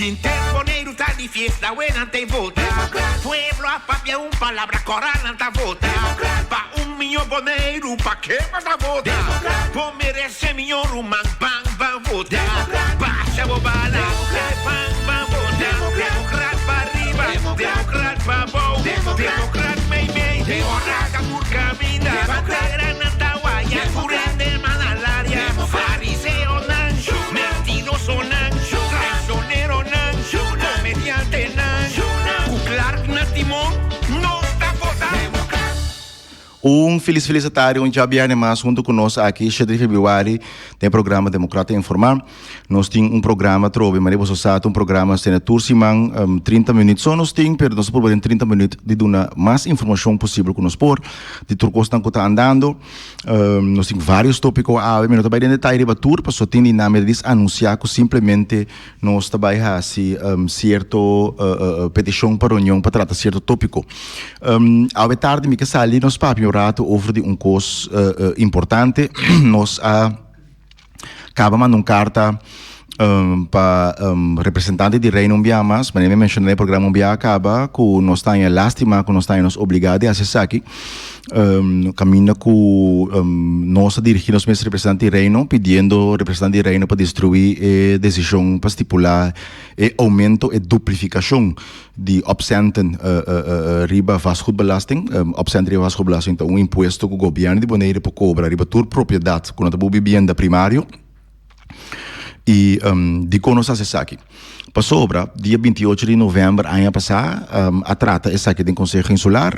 Henter Boneiru ta di fiesta, awe nan ta e vota. Pueblo a papia un palabra, kora nan ta vota. Pa un miño Boneiru, pa ke bo ta vota? Bo merese miño ruman, ban ban vota. Basha bo bala, ban ban vota. Demokrat pa riba, demokrat pa bou, demokrat mei mei. Ora ta tur kaminda, bandera nan ta waya, tur hende man alaria. Fariseonan, mentirosonan, traicioneronan, comediantenan, cu Clark na timon, nos ta vota. Un felis felis tardi, un djabièrnè mas huntu ku nos aki shete di februari den e programa Demokrata Informá. Nos tin un programa atrobe, manera boso sa ta un programa nos tene tur siman, 30 minüt so nos tin, pero nos ta purba den 30 minüt di duna mas informashon posibel ku nos por di tur kosnan ku ta andando. Nos tin varios tópiko awe, mi no ta bai den detaye riba tur, pasobra tin di nan mi ta dis anunsiá ku simplemente nos ta bai hasi sierto petishon pa reunion pa trata sierto tópiko. Awe tardi mi ke sali nos papia un rato over di un kos importante. Nos a kaba manda un karta pa representante di Reino un bia mas, manera mi a menshoná den e programa un bia a kaba ku nos ta haña lástima ku nos ta haña nos obligá di hasi esaki. Kaminda ku nos a dirigí nos mes representante di Reino pidiendo representante di Reino pa destruí e desishon pa stipulá e oumento, e duplifikashon di opcenten riba vastgoedbelasting. Opcenten riba vastgoedbelasting ta un impuesto ku gobièrnu di Bonaire por kobra riba tur propiedat ku no ta bo bibienda primario. I dikon nos hasi esaki? Pasobra dia 28 di novèmber aña pasá a trata esaki den Konseho Insular.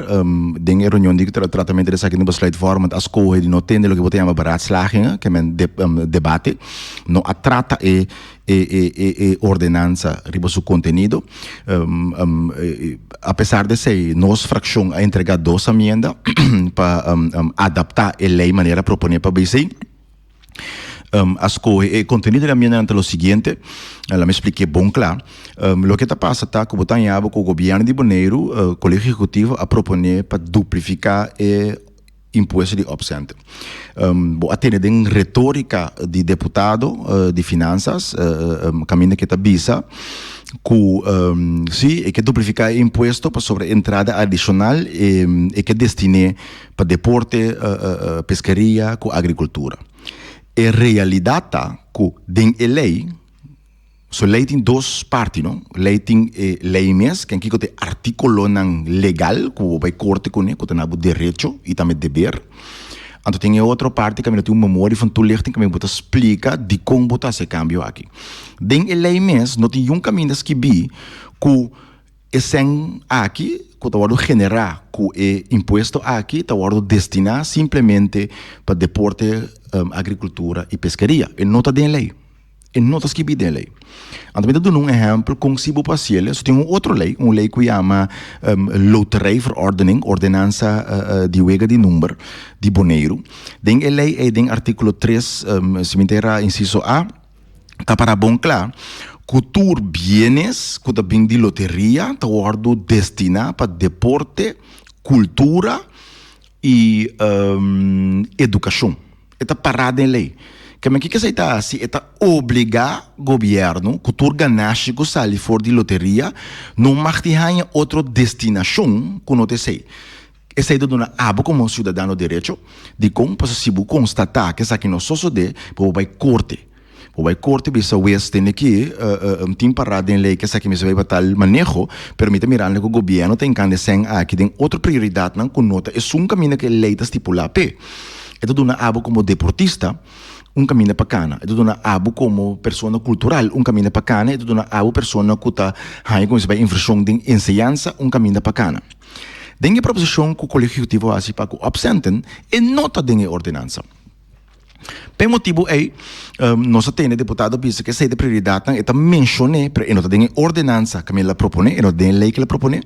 Den e reunion di tratamentu di esaki den besluitvorming a skohe di no tende loke bo ta yama beraadslagingen, ke men debate. No a trata e e ordenansa riba su kontenido. Apesar di esei, nos frakshon a entregá dos amienda pa adaptá e lei manera proponé pa BC. A skohe e kontenido di amiendanan ta lo siguiente, laat mi splik'é bon kla. Loke ta pasa ta ku bo ta haña bo ku gobièrnu di Boneiru, Kolegio Ehekutivo a proponé pa duplifiká e impuesto di opcenten. Bo a tene den retorica di deputado di finanzas caminda ke ta bisa cu si e ke duplifica e impuesto pasobra e entrada adicional e ke destine pa deporte, pesqueria cu agricultura. E realidad ta cu den e ley. So ley tin dos parti no. Ley tin e ley mes, ken kiko ta e artíkulonan legal ku bo bai korte kuné, ku ta na bo derecho i tambe deber. Anto tin e otro parti kaminda tin un memoria van toelichting kaminda bo ta splika dikon bo ta hasi e kambio aki. Den e ley mes no tin yun kaminda skibí ku e sèn aki ku ta wòrdu generá ku e impuesto aki ta wòrdu destiná simplemente pa deporte, agrikultura i peskeria. E no ta den e ley. E no ta skibí den e lei. Anto mi ta duna un ehèmpel kon si bo por hasi el. So tin un otro lei, un lei ku yama Loterijverordening, Ordenansa di Wega di Number di Boneiru. Den e lei ei, den artíkulo tres, si mi ta erá, insiso A, ta pará bon kla ku tur bienes ku ta bin di loteria ta wòrdu destiná pa deporte, kultura i edukashon. E ta pará den lei. Keme kiko esei ta hasi? E ta obligá gobièrnu ku tur ganashi ku sali for di loteria no mag di haña otro destinashon ku no ta esei. Esei ta duna abo komo siudadano derecho. Dikon? Pasobra si bo konstatá ku esaki no sosodé, bo por bai korte. Bo bai korte bisa wes tende ki tin pará den lei ku esaki mester bai pa tal maneho, pero mi ta mirando ku gobièrnu ta hinkando e sèn aki den otro prioridatnan ku no ta esun kaminda ku e lei ta stipulá p'e. E ta duna abo komo deportista un kaminda pa kana, e ta duna abo komo persona kultural un kaminda pa kana, e ta duna abo persona ku ta haña ku mester bai invershon den enseñansa un kaminda pa kana. Den e proposishon ku Kolegio Ehekutivo a hasi pa ku opcenten e no ta den e ordenansa. P'e motibu ei, nos a tende diputado bisa ku esei ta prioridatnan, e ta menshoné, pero e no ta den e ordenansa ku mi el a proponé, e no ta den e lei ku el a proponé,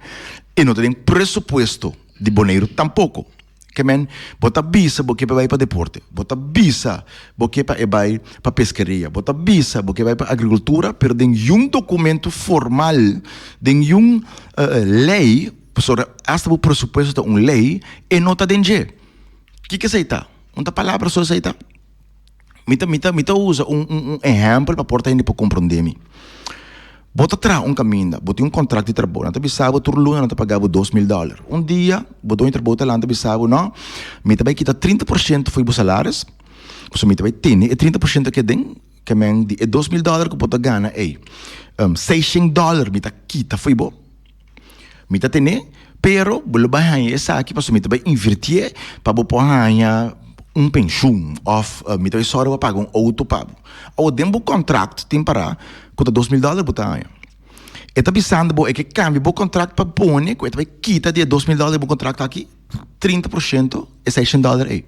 e no ta den presupuesto di Boneiru tampoko. Ke men, bo ta bisa bo ke pa e bai pa deporte, bo ta bisa bo ke pa e bai pa peskeria, bo ta bisa bo ke bai pa agrikultura, pero den yun dokumento formal, den yun lei, pasobra asta bo presupuesto ta un lei, e no ta den dje. Kiko esei ta? Un ta palabra so esei ta? Mi ta mi ta mi ta usa un un un ehèmpel pa por ta hende por komprondé mi. Bo ta traha un kaminda, bo tin un kontrakt di trabou, nan ta bisa bo tur luna nan ta paga bo 2000 dòler. Un dia bo doño di trabou ta lanta bisa bo, no, mi ta bai kita 30% for di bo salaris, pasobra mi ta bai tene e 30% aki aden, ke men di e 2000 dòler ku bo ta gana ei, seishent dòler mi ta kita for di bo. Mi ta tene, pero bo lo bai haña esaki pasobra mi ta bai invirtié pa bo por haña un penshun òf mi ta bai sòru pa paga un outo pa bo. Awor den bo kontrakt tin pará ku ta 2000 dòler bo ta haña. E ta bisando bo e ke kambia bo kontrakt pa pone ku e ta bai kita di e 2000 dòler di bo kontrakt aki 30% e seishent dòler ei.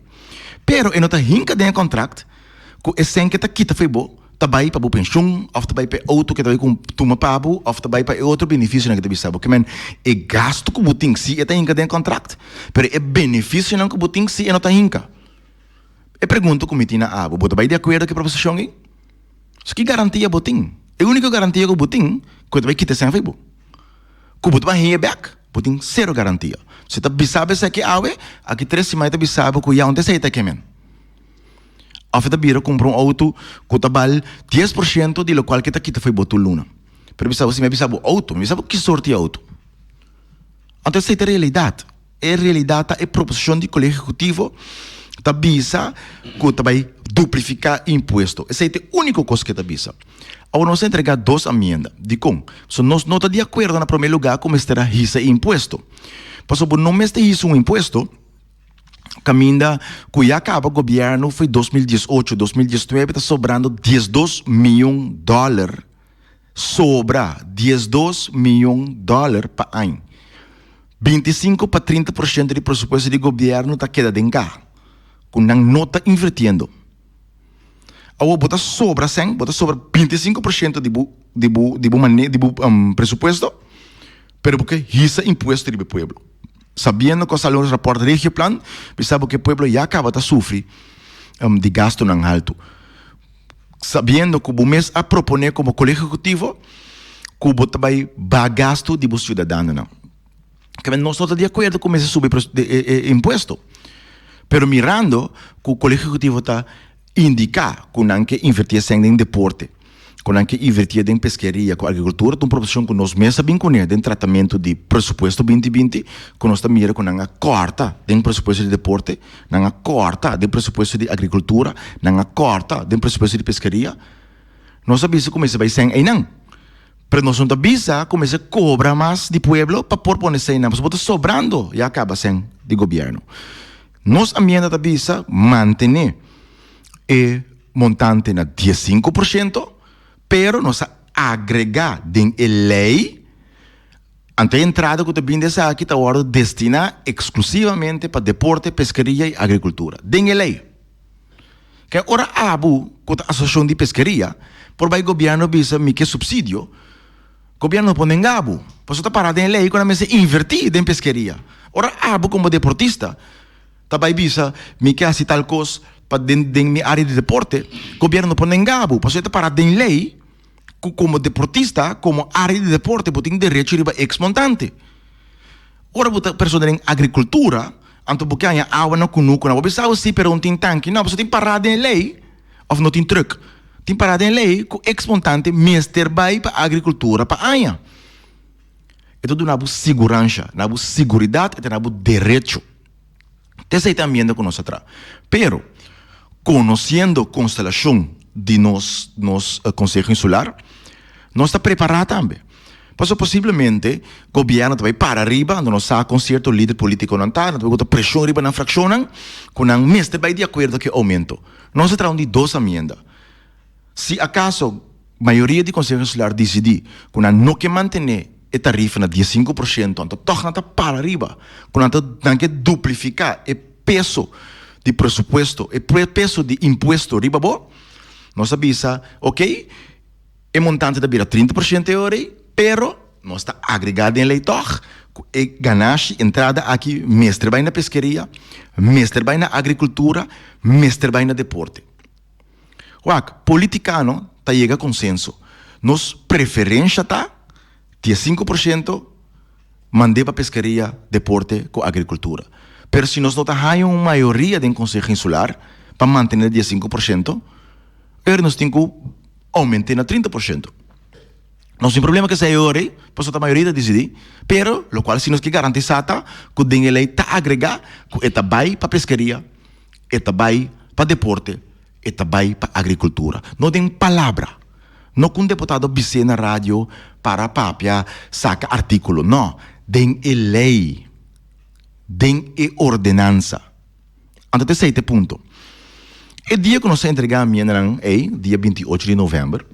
Pero e no ta hinka den e kontrakt ku e sèn ke ta kita fo'i bo ta bai pa bo penshun òf ta bai pa e outo ke ta bai tuma pa bo òf ta bai pa e otro benefisionan ke ta bisa bo. Ke men e gastu ku bo tin si e ta hinka den e kontrakt, pero e benefisionan ku bo tin si e no ta hinka. E pregunta ku mi tin na abo, bo ta bai di akuerdo ku e proposishon ei? So ki garantia bo tin? E úniko garantia ku bo tin ku e ta bai kita e sèn fo'i bo. Ku bo ta bai haña bèk, bo tin sero garantia. Si ta bisa bo esaki awe, aki tres siman e ta bisa bo ku ya un ta esei ta ke men. Of e ta bira kumpra un outo ku ta bal 10% di lokual ke ta kita fo'i bo tur luna. Pero bisa bo si mi a bisa bo outo, mi bisa bo ki sorti outo. Anto esei ta realidat. E realidat ta e proposishon di Kolegio Ehekutivo ta bisa ku ta bai duplifiká impuesto. Esei ta e úniko kos ke ta bisa. Awor nos a entregá dos amienda. Dikon? Pasobra nos no ta di akuerdo na promé lugá ku mester a hisa e impuesto. Pasobra bo no mester hisa un impuesto kaminda ku ya kaba gobièrnu for 2018, 2019 ta sobrando 12 mion dòler, sobra 12 mion dòler pa aña. 25 pa 30% di presupuesto di gobièrnu ta keda den kaha, ku nan no ta invirtiendo. Awor bo ta sobra sèn, bo ta sobra 25% di bo di bo di bo mane di bo presupuesto, pero bo ke hisa impuesto riba e pueblo. Sabiendo ku a sali un rapòrt Regioplan, bisa bo ku e pueblo ya kaba ta sufri di gastunan haltu. Sabiendo ku bo mes a proponé komo Kolegio Ehekutivo ku bo ta bai baha gastu di bo siudadanonan. Kende nos no ta di akuerdo ku mester subi e impuesto. Pero mirando ku Kolegio Ehekutivo ta indiká ku nan ke invertí esei den deporte, ku nan ke invertí den peskeria, ku agrikultura, ta un proposishon ku nos mes a bin kuné den tratamentu di presupuesto binti binti, ku nos ta mira ku nan a kòrta den presupuesto di deporte, nan a kòrta den presupuesto di agrikultura, nan a kòrta den presupuesto di peskeria. Nos a bisa ku mester bai sèn einan. Pero nos no ta bisa ku mester kobra mas di pueblo pa por pone sènnan, pasobra bo ta sobrando ya kaba sèn di gobièrnu. Nos amienda ta bisa mantené e montante na 15%, pero nos a agregá den e lei, anto e entrada ku ta bini di esaki ta wòrdu destiná eksklusivamente pa deporte, peskeria i agrikultura. Den e lei. Ke ora abo ku ta asosiashon di peskeria por bai gobièrnu bisa mi ke supsidio, gobièrnu no por nenga bo, pasobra ta pará den e lei ku nan mester invertí den peskeria. Ora abo komo deportista ta bai bisa mi ke hasi tal kos pa den den mi área di deporte, gobièrnu no por nenga bo, pasobra e ta pará den lei ku komo deportista, komo área di deporte bo tin derecho riba eks montante. Ora bo ta persona den agrikultura, anto bo ke haña awa na kunuku, nan bo bisa bo si, pero no tin tanki. No, pasobra tin pará den e lei, òf no tin trùk. Tin pará den e lei ku eks montante mester bai pa agrikultura pa aña. E ta duna bo siguransha, na bo siguridat, e ta na bo derecho. Ta esei ta ambiente ku nos a traha. Pero, konosiendo konstelashon di nos nos Konseho Insular, nos ta prepará tambe. Pasobra posiblemente gobièrnu ta bai para riba, anto nos sa kon sierto lider polítikonan ta, nan ta bai bota preshon riba nan frakshonnan ku nan mester bai di akuerdo ku e oumento. Nos a traha un di dos amienda. Si akaso mayoria di Konseho Insular disidí ku nan no ke mantené e tarifa na 15%, anto tòg nan ta para riba ku nan ta nan ke duplifiká e peso di presupuesto, e peso di impuesto riba bo, nos a bisa, okey, e montante ta bira 30% e ora ei, pero nos ta agregá den lei tòg ku e ganashi, entrada aki mester bai na peskeria, mester bai na agrikultura, mester bai na deporte. Wak, politikano ta yega konsenso. Nos preferensha ta 15% mand'é pa peskeria, deporte ku agrikultura. Pero si nos no ta haña un mayoria den Konseho Insular pa mantené 15%, ora nos tin ku oument'é na 30%. Nos tin problema ku esei ora ei, pasobra ta mayoria ta disidí. Pero lokual si nos ke garantisá ta ku den e lei ta agregá ku e ta bai pa peskeria, e ta bai pa deporte, e ta bai pa agrikultura. No den palabra. No ku un deputado bis'é na radio para papia saka artíkulo. No, den e lei, den e ordenansa. Anto ta esei ta e punto. E dia ku nos a entregá miendenan ei, dia 28 di novèmber,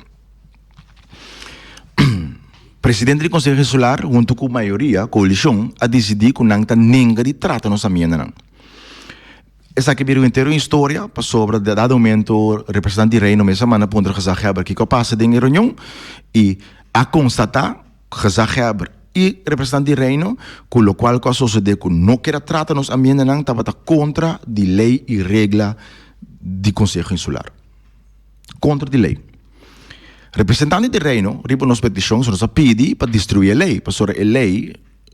presidente di Konseho Insular huntu ku mayoria, koalishon, a disidí ku nan ta nenga di trata nos amiendenan. Esaki bira un henter un historia pasobra dado momento representante di Reino mes a manda puntra gezaghebber kiko a pasa den e reunion i a konstatá Gezaghebber i representante di Reino ku lokual ku a sosodé ku no ker a trata nos amiendanan tabata kontra di lei i regla di Konseho Insular. Kontra di lei. Representante di Reino riba nos petishon so nos a pidi pa destruí e lei pasobra e lei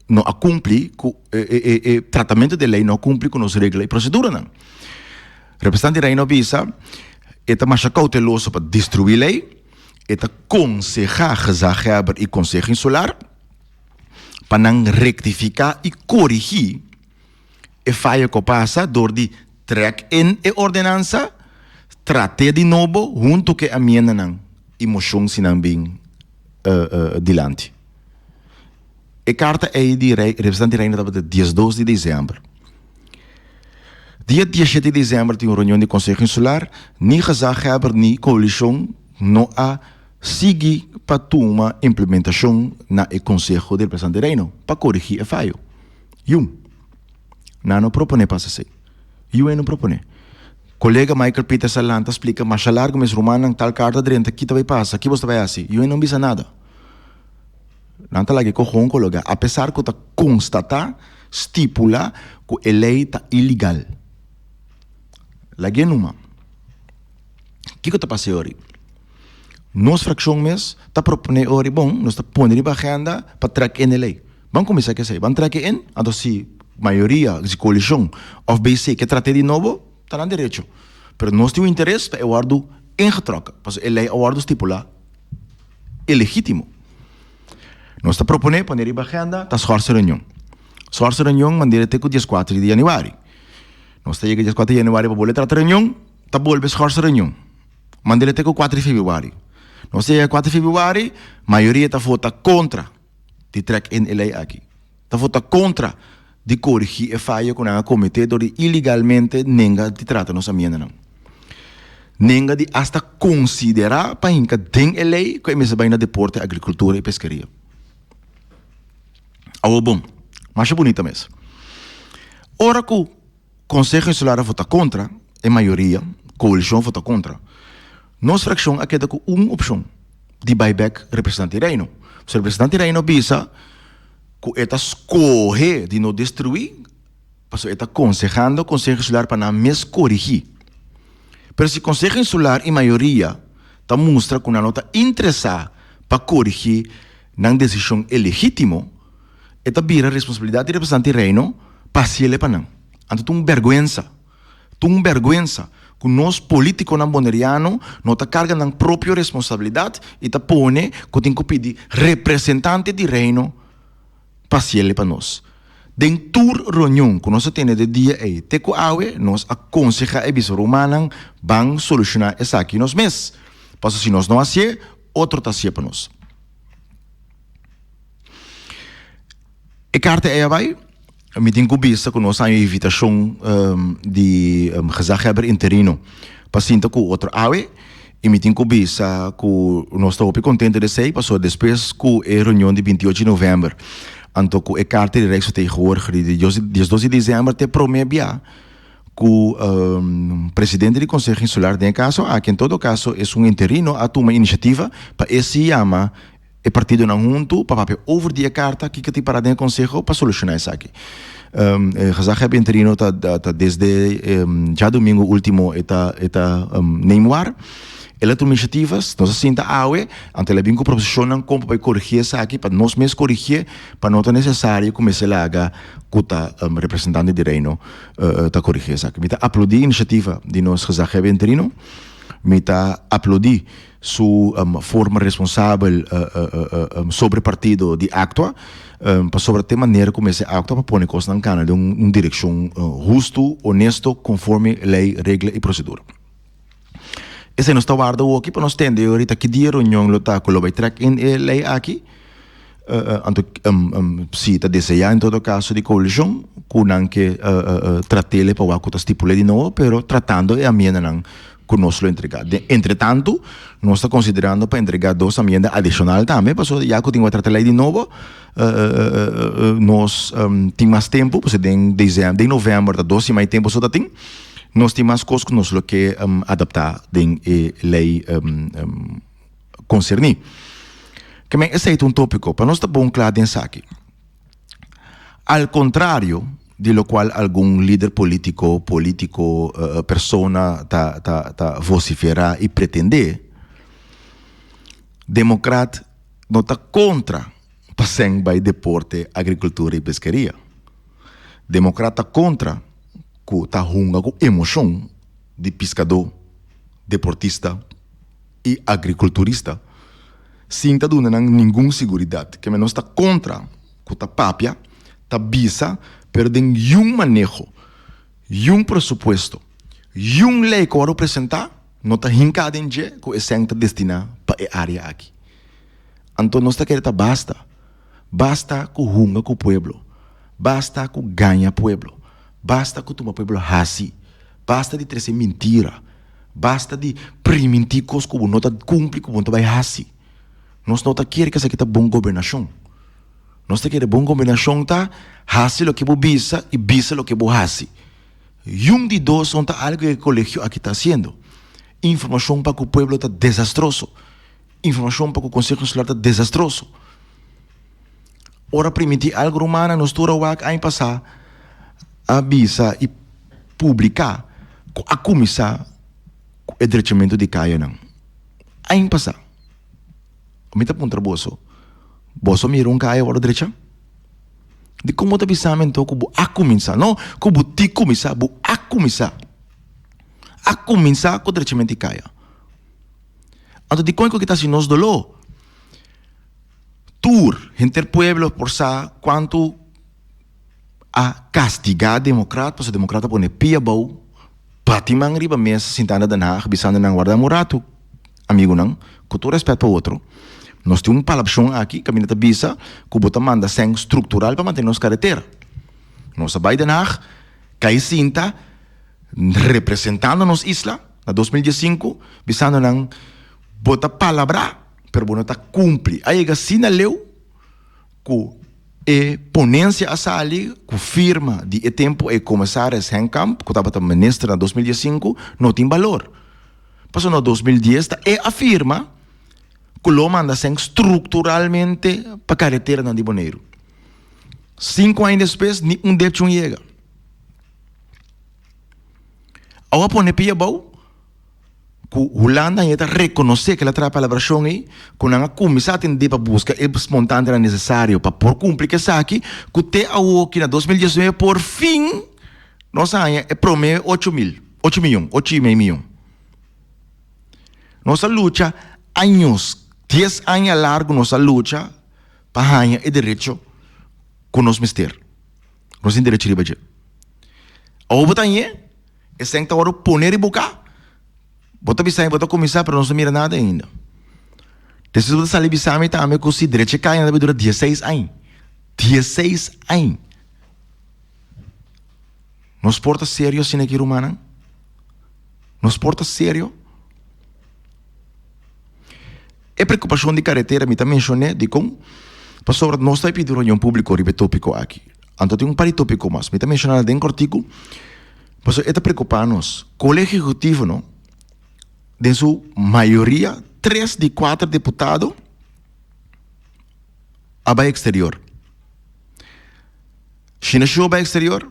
no a kumpli ku e tratamentu di e lei no a kumpli ku nos regla i proseduranan. Representante di Reino a bisa e ta masha kouteloso pa destruí lei. E ta konsehá gezaghèber i Konseho Insular pa nan rektifiká i korigí e fayo ku a pasa dor di trèk in e ordenansa, trat'é di nobo huntu ku e amiendanan i moshon si nan bin dilanti. E karta ei di Representante di Reino tabata diesdos di desèmber. Dia diesshete di desèmber tin un reunion di Konseho Insular, ni gezaghèber ni koalishon no a sigui pa tuma implementashon na e konseho di Representante di Reino pa korigí e fayo. Yun. Nan no proponé pasa esei. Yu ei no proponé. Kolega Michael Pieters a lanta splika masha largu mes rumannan tal karta drenta ki ta bai pasa, ki bos ta bai hasi. Yu ei no bisa nada. Nan ta laga e kojon kologa apesar ku ta konstatá, stipulá ku e lei ta iligal. Lag'é numa. Kiko ta pasa e ori? Nos frakshon mes ta proponé e ori, bon, nos ta pone riba agenda pa trèk in e lei. Ban kuminsá ku esei. Ban trèk e in, anto si mayoria, si koalishon òf BC ke trat'é di nobo, ta nan derecho. Pero nos tin un interes pa e wòrdu ingetrokken, pasobra e lei a wòrdu stipulá. ilegítimo. Nos ta proponé pone riba agenda ta schorsen reunion. Schorsen reunion mand'é te ku dieskuater di yanüari. Nos ta yega dieskuater di yanüari pa bolbe trata reunion, ta bolbe schorsen reunion. Mand'é te ku kuater di febrüari. Nos ta yega kuater di febrüari, mayoria ta vota kontra di trèk in e lei aki. Ta vota kontra di korigí e fayo ku nan a kometé dor di iligalmente nenga di trata nos amiendanan. Nenga di asta konsiderá pa hinka den e lei ku e mester bai na deporte, agrikultura i peskeria. Awor bon, masha bunita mes. Ora ku Konseho Insular a vota kontra, e mayoria, koalishon a vota kontra, nos frakshon a keda ku un opshon, di bai bek Representante di Reino. Pasobra Representante di Reino a bisa ku e ta skohe di no destruí, pasobra e ta konsehando Konseho Insular pa nan mes korigí. Pero si Konseho Insular i mayoria ta mustra ku nan no ta interesá pa korigí nan desishon ilegítimo, E ta bira responsabilidat di representante di Reino pa hasiel e pa nan. Anto ta un bèrgwensa, ta un bèrgwensa ku nos polítikonan boneriano no ta karga nan propio responsabilidat i ta pone ku tin ku pidi representante di Reino pa hasiel e pa nos. Den tur reunion ku nos a tene de dia ei te ku awe nos a konsehá e bisa rumannan ban solushoná esaki nos mes, pasobra si nos no hasié otro ta hasié pa nos. E karta ei a bai, mi tin ku bisa ku nos haña invitashon di gezaghebber interino pa sinta ku otro awe i mi tin ku bisa ku nos ta hopi kontento di esei pasobra despues ku e reunion di 28 di novèmber anto ku e karta di Rijksvertegenwoordiger di diesdos di desèmber ta e promé bia ku presidente di Konseho Insular den e kaso aki en todo kaso esun interino a tuma inisiativa pa e si yama E partidonan huntu pa papia over di e karta kiko tin para den e konseho pa solushoná esaki. E gezaghebber interino ta ta desde djadumingu ultimo e ta e ta neemuar. El a tuma inisiativas, nos a sinta awe, anto el a bin ku proposishonnan kon pa bai korigí esaki, pa nos mes korigié, pa no ta nesesario ku mester laga ku ta representante di Reino ta korigí esaki. Mi ta aplaudí inisiativa di nos gezaghebber interino. Mi ta aplaudí su forma responsabel sobre partido di actua, pasobra t'e manera cu mester actua pa pone cosnan cana den un direccion husto, honesto, conforme ley, regla y procedura. Esei nos ta warda awoki pa nos tende ahorita ki dia reunion lo ta cu lo bay trek in e ley aki. Anto si ta desea en todo caso di coalicion cu nan ke tratele pa wak cu ta stipule di nobo pero tratando e amiendanan cu nos lo entrega. Den entretanto nos ta considerando pa entrega dos amienda adicional tambe pasobra ya cu tin wak trata ley di nobo nos tin mas tempo pasobra den december den november ta dos siman y tempo so ta tin nos tin mas cos cu nos lo ke adapta den e ley. konserní. Ke men esei ta un tópiko pa nos ta bon kla den esaki. Al kontrario di lokual algun lider polítiko, polítiko, persona ta ta ta vosiferá i pretendé, Demokrat no ta kontra pa sèn bai deporte, agrikultura i peskeria. Demokrat ta kontra ku ta hunga ku emoshon di piskadó, deportista, i agrikulturista sin ta duna nan ningun siguridat. Keme nos ta kontra ku ta papia, ta bisa, pero den yun maneho, yun presupuesto, yun lei ku wòrdu presentá no ta hinká den dje ku e sèn ta destiná pa e área aki. Anto nos ta kere ta basta. Basta ku hunga ku pueblo. Basta ku gaña pueblo. Basta ku tuma pueblo hasi. Basta di trese mintira. Basta di primintí kos ku bo no ta kumpli, ku bo no ta bai hasi. Nos no ta kere ku esaki ta bon gobernashon. Nos ta kere bon gobernashon ta hasi loke bo bisa i bisa loke bo hasi. Yun di dos no ta algu ku e kolegio aki ta hasiendo. Informashon pa ku pueblo ta desastroso. Informashon pa ku Konseho Insular ta desastroso. Ora primintí algu rumannan nos tur a wak aña pasá a bisa i publiká ku a kuminsá ku e drechamentu di kayanan. Aña pasá. Mi ta puntra boso, boso a mira un kaya wòrdu drechá? Dikon bo ta bisa mi anto ku bo a kuminsá? No ku bo tin kuminsá, bo a kuminsá. A kuminsá ku drechamentu di kaya. Anto dikon ku kita hasi nos doló? Tur, henter pueblo por sa cuanto a castiga Democrat, pasobra Democrat a pone pia abou, bati man riba mesa sinta na Den Haag bisando nan warda un rato amigunan, cu tur respet pa otro, nos tin un palabrashon aki caminda ta bisa cu bo ta manda sèn structural pa mantene nos caretera. Nos a bay Den Haag, cay sinta representando nos isla na 2015 bisando nan bo ta palabra. Pero bo no ta cumpli. A yega asina leu cu e ponencia a sali cu firma di e tempo e comisaris Henk Kamp, cu tabata minister na 2015, no tin balor. Pasobra na 2010 ta e a firma cu lo manda sèn structuralmente pa careteranan di Boneiru. Cinco aña despues ni un depchun yega. Awa pone pia abou. Ku Hulanda ya ta rekonosé ku el a traha palabrashon ei, ku nan a kuminsá atendé pa buska e montantenan nesesario pa por kumpli ku esaki, ku te awoki na 2019 por fin nos a haña e promé 8000, ocho miyon, ocho i mei miyon. Nos a lucha años, dies aña largu nos a lucha pa haña e derecho ku nos mester. Nos tin derecho riba dje. Awor bo ta hañ'é? Esei ta wòrdu pone riba bo ka. Bo ta bisa mi bo ta kuminsá pero nos no mira nada ainda. Despues bo ta sali bisa mi tambe ku si drecha kaya nan ta dura dieseis aña. Dieseis aña! Nos por ta serio asina aki rumannan? Nos por ta serio? E preokupashon di karetera mi ta menshoné dikon? Pasobra nos ta pidi reunion públiko riba e tópiko aki. Anto tin un par di tópiko mas. Mi ta menshoná nan den kòrtiku pasobra e ta preokupá nos. Kolegio Ehekutivo no, den su mayoria, tres di kuater deputado a bai eksterior. Shina Shu a bai eksterior,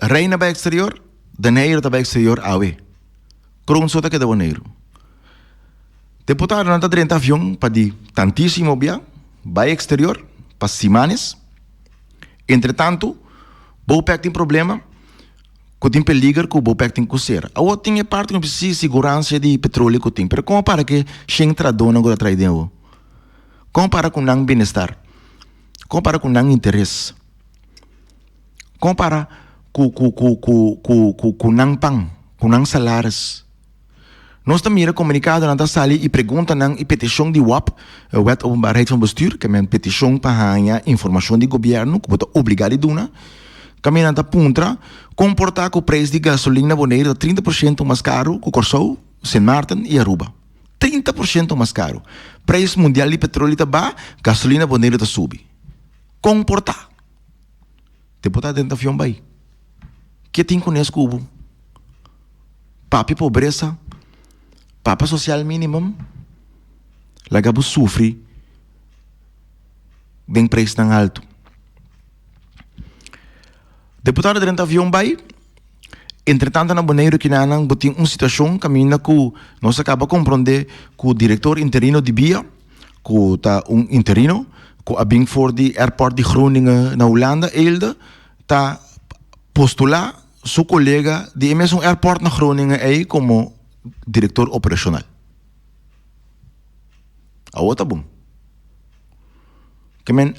Reina a bai eksterior, Den Heyer ta bai eksterior awe. Kroon so ta keda Boneiru. Deputadonan ta drenta avion pa di tantísimo bia bai eksterior pa simanes. Entretantu, Bopec tin problema. Ku tin peliger ku Bopec tin ku sera. Awor tin e parti ku si siguransia di petroleo ku tin, pero kon para ke shen trahadónan ku ta traha den awor? Kon para ku nan bienestar? Kon para ku nan interes? Kon para ku ku ku ku ku ku ku nan pan, ku nan salaris? Nos ta mira komunikadonan ta sali i preguntanan i petishon di wap, Wet Openbaarheid van Bestuur, ke men petishon pa haña informashon di gobièrnu ku bo ta obligá di duna. Kaminda nan ta puntra kon por ta ku preis di gasolin na Boneiru ta 30% mas karu ku Kòrsou, Sint Maarten i Aruba. 30% mas karu. Preis mundial di petroli ta baha, gasolin na Boneiru ta subi. Kon por ta? Te bo ta den avion bai. Ke tin kunes ku bo? Papia pobresa, papia social minimum, laga bo sufri den preisnan altu. Deputado drenta avion bai, entretanto na Boneiru kinanan bo tin un situacion caminda cu nos a caba compronde cu director interino di bia, cu ta un interino cu a bin for di airport di Groningen na Hulanda, Eelde, ta postula su colega di e mesun airport na Groningen ey como director operacional. Awor ta bon. Ke men,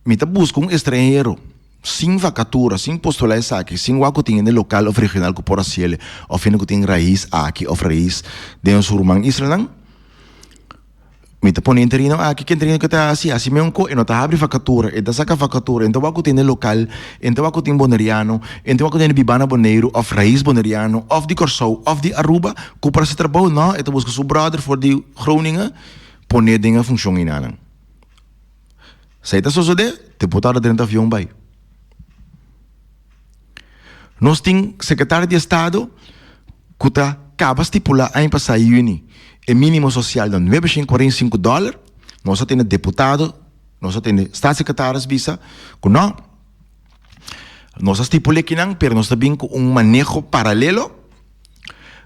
mi ta buska un estranhero sin vakatura, sin postula esaki, sin wak ku tin hende lokal òf regional ku por hasiel òf hende ku tin rais aki òf rais den nos ruman islanan. Mi ta pone interino aki, ke interino ke ta hasi? Hasi meun ko, e no ta habri vakatura, e ta saka vakatura, e no ta wak ku tin hende lokal, e no ta wak ku tin boneriano, e no ta wak ku tin hende bibá na Boneiru òf rais boneriano òf di Kòrsou òf di Aruba ku por hasi trabou. No, e ta buska su bròder for di Groningen pone den e funshon einanan. Esei ta sosodé, deputado drenta avion bai. Nos tin sekretario di estado ku ta kaba stipulá aña pasá yüni e mínimo sosial na nuebe shen kuarenta i sinku dòler. Nos a tene deputado, nos a tene staatssecretaris bisa ku nò, nos a stipul'é kinan pero nos ta bin ku un maneho paralelo.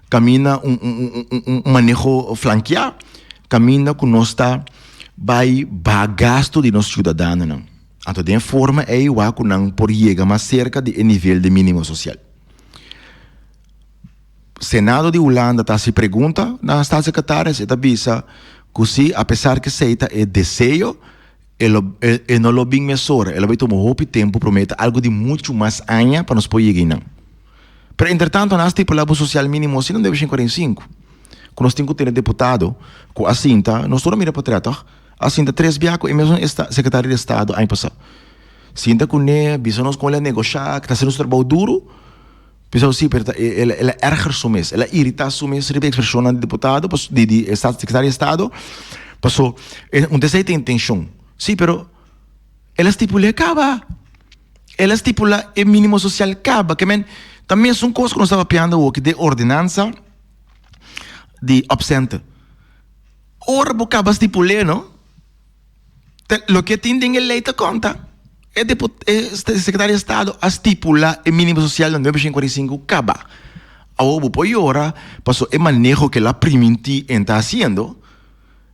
Kaminda un un un maneho flankeá, kaminda ku nos ta bai baha gastu di nos siudadanonan. Anto den e forma ei wak ku nan por yega mas serka di e nivel di mínimo sosial. Senado di Hulanda ta hasi pregunta na Staatssecretaris, e ta bisa ku si apesar ku esei ta e deseo, e lo e no lo bin mesora, e lo bai tuma hopi tempu promé, ta algu di muchu mas aña pa nos por yega einan. Pero entretanto nan a stipula bo social minimo asina 945. Ku nos tin ku tene deputado ku a sinta, nos tur a mira potret toch? A sinta tres bia ku e mesun esta sekretario di estado aña pasá. Sinta kuné, bisa nos kon el a negoshá, ku ta hasiendo su trabou duru. Bisa si, pero ta el el a erger su mes, el a iritá su mes riba e ekspreshonnan di deputado pas di di e sekretario di estado paso e un ta esei ta intenshon. Si, pero el a stipul'é kaba. El a stipula e minimo social caba, ke men ta mesun cos cu nos ta papiando awoki den ordenansa di opcenten. Ora bo caba stipul'e no, ta loke tin den e ley ta conta. E e secretario di estado a stipula e minimo social na nuebe shen 45 caba. Awor bo por yora paso e maneho ke el a priminti en ta haciendo,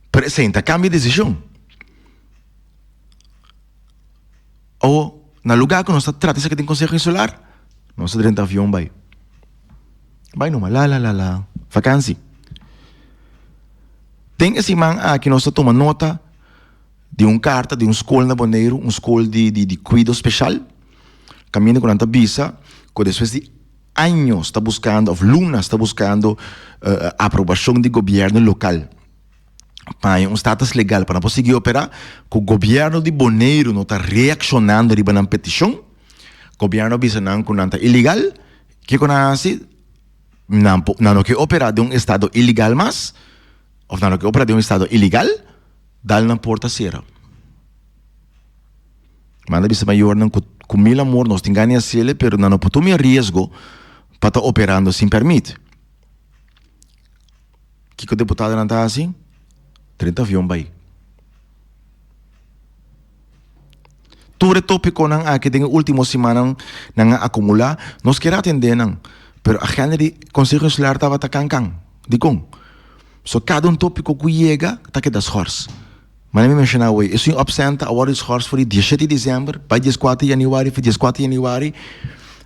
pero esey ta cambia decision. Awo, na lugá ku nos ta trata esaki den Konseho Insular, nos ta drenta avion bai. Bai numa, la la la la, vakansi. Den e siman aki nos ta tuma nota di un karta di un skol na Boneiru, un skol di di di kuido speshal, kaminda ku nan ta bisa ku despues di años ta buskando òf lunas ta buskando aprobashon di gobièrnu lokal. pa haña un status legal pa nan por sigui operá, ku gobièrnu di Boneiru no ta reakshonando riba nan petishon. Gobièrnu a bisa nan ku nan ta ilegal. Kiko nan a hasi? Nan por, nan no ke operá den un estado ilegal mas, òf nan no ke operá den un estado ilegal, dal nan porta sera. Manda bisa mayornan ku ku mil amor nos tin gana di hasiel, pero nan no por tuma e riesgo pa ta operando sin pèrmit. Kiko deputadonan ta hasi? 30 avion bai. Tur e topikonan aki den e ultimo simannan nan a akumulá, nos kier atendé nan, pero agenda di Konseho Insular tabata kan kan. Dikon? So kada un topiko ku yega ta keda schors. Manera mi menshoná awor, esun opsenta a wòrdu schors for di diesshete di desèmber bai dieskuater di yanüari, for di dieskuater di yanüari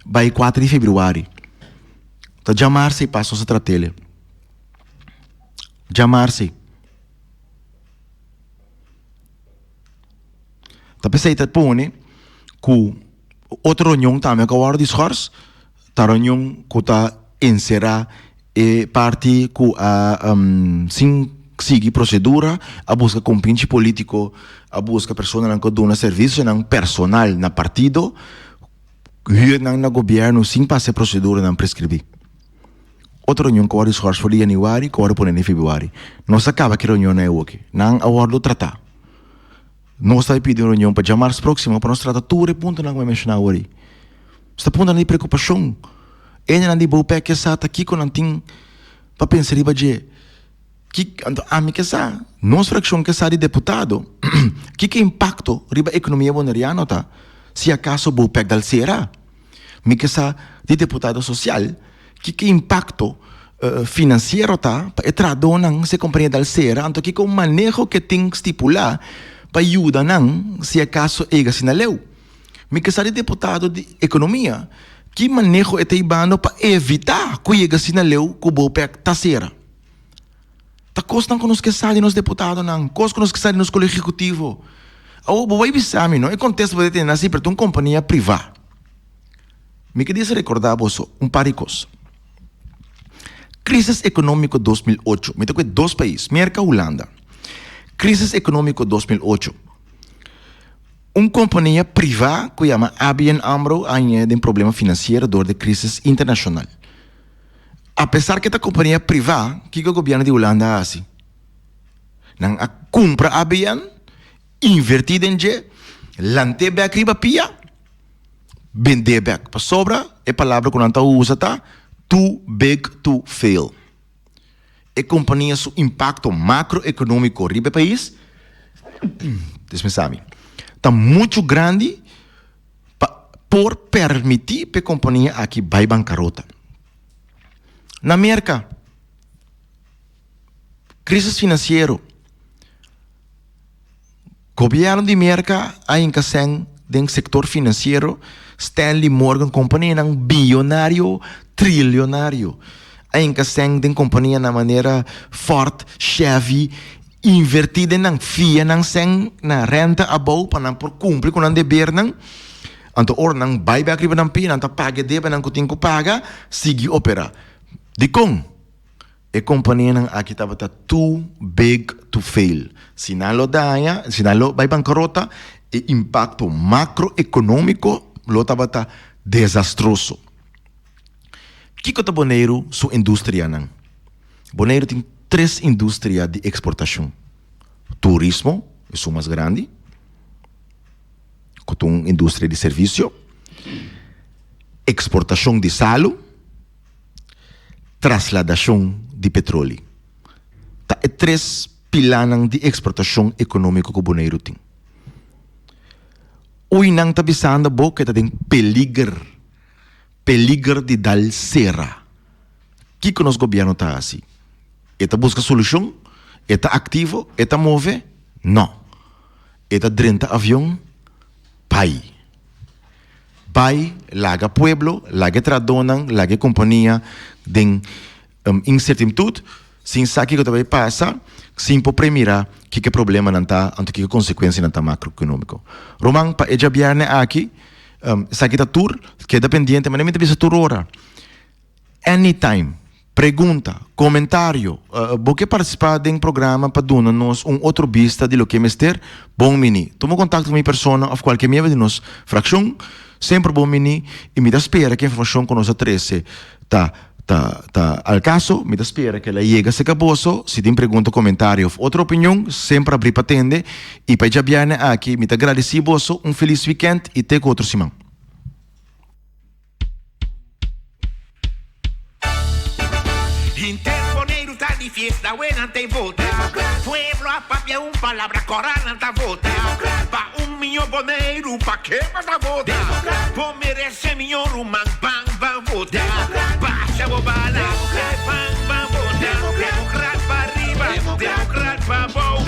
bai kuater di febrüari. Ta djamarse i pas nos a trat'el. Djamarse. Ta p'esei ta pone ku otro reunion tambe ku a wòrdu di schors, ta reunion ku ta enserá e parti ku a sin sigui prosedura a buska kompinchi polítiko, a buska personanan ku a duna servisionan personal na partido, hür nan na gobièrnu sin pasa e proseduranan preskribí. Otro reunion ku a wòrdu di schors for di yanüari ku a wòrdu pone den febrüari. Nos a kaba ki reunionnan awoki. Nan a wòrdu tratá. Nos ta pidi un reunion pa djamars próksimo pa nos trata tur e puntonan ku mi a menshoná awor ei. Nos ta puntonan di preokupashon. Hendenan di Bopec ke sa ta kiko nan tin pa pensa riba dje. Ki, anto ami ke sa, nos frakshon ke sa di deputado, kiko e impakto riba ekonomia boneriano ta si akaso Bopec dal sera. Mi ke sa di deputado sosial kiko e impakto finansiero ta pa e trahadónan si e kompania dal sera, anto kiko maneho ke tin stipulá pa yuda nan si akaso e yega asina leu. Mi ke sa di deputado di ekonomia ki maneho e ta hibando pa evitá ku yega asina leu ku Bopec ta sera. Ta kosnan ku nos ke sa di nos deputadonan, kos ku nos ke sa di nos kolegio ehekutivo. Awor bo bai bisa mi no, e kontesta bo ta tene na si pero ta un kompania privá. Mi ke disa rekordá boso un par di kos. Krisis ekonómiko 2008, mi ta ku e dos pais, Merka, Hulanda. Krisis ekonómiko 2008, un kompania privá ku yama ABN Amro a haña den problema finansiero dor di krisis internashonal. Apesar ku e ta kompania privá, kiko gobièrnu di Hulanda a hasi? Nan a kumpra ABN, invertí den dje, lant'é bèk riba pia, bend'é bèk. Pasobra e palabra ku nan ta usa ta too big to fail. E kompania su impakto makroekonómiko riba e pais, dispensá mi, ta muchu grandi pa por permití pa e kompania aki bai bankarota. Na Merka, krisis finansiero, gobièrnu di Merka a hinka sèn den sektor finansiero, Stanley Morgan kompanianan biyonario, trilionario a hinka sèn den kompanianan manera Ford, Chevy, Invertí den nan, fia nan sèn na renta abou pa nan por kumpli ku nan debernan. Anto ora nan bai bèk riba nan pia, nan ta paga e debernan ku tin ku paga, sigui operá. Dikon? E kompanianan aki tabata too big to fail. Si nan lo daña, si nan lo bai bankarota, e impakto makroekonómiko lo tabata desastroso. Kiko ta Boneiru su industrianan? Boneiru tin tres industria di eksportashon, turismo, esun mas grandi, ku ta un industria di servisio, eksportashon di salu, trasladashon di petroli. Ta e tres pilanan di eksportashon ekonómiko ku Boneiru tin. Ui nan ta bisando bo ku e ta den peliger, peliger di dal sera. Kiko nos gobierno ta hasi? E ta buska solushon? E ta aktivo? E ta move? No. E ta drenta avion? Bai. Bai laga pueblo, laga e trahadónan, laga e kompania den insertimtud, sin sa kiko ta bai pasa, sin por premira kiko e problemanan ta, anto kiko e konsekuensianan ta makroekonómiko. Ruman, pa e djabièrnè aki, esaki ta tur. Keda pendiente, manera mi ta bisa tur ora. Anytime, pregunta, comentario, bo ke participa den programa pa duna nos un otro bista di loke mester, bon mini. Tuma contacto cu mi persona of cualkier miembro di nos fraccion, semper bon mini y mi ta spera cu e informacion cu nos a trece ta ta ta al caso, mi ta spera cu el a yega cerca boso, si tin pregunta, comentario of otro opinion, semper abri pa tende y pa e djabierne aki mi ta agradeci boso, un feliz weekend y te cu otro siman. Henter Boneiru ta di fiesta, awe nan ta e vota. Pueblo a papia un palabra, kora nan ta vota. Pa un miño Boneiru, pa ke bo ta vota? Bo merese miño ruman, ban ban vota. Basha bo bala, ban ban vota. Demokrat pa riba, demokrat pa bou.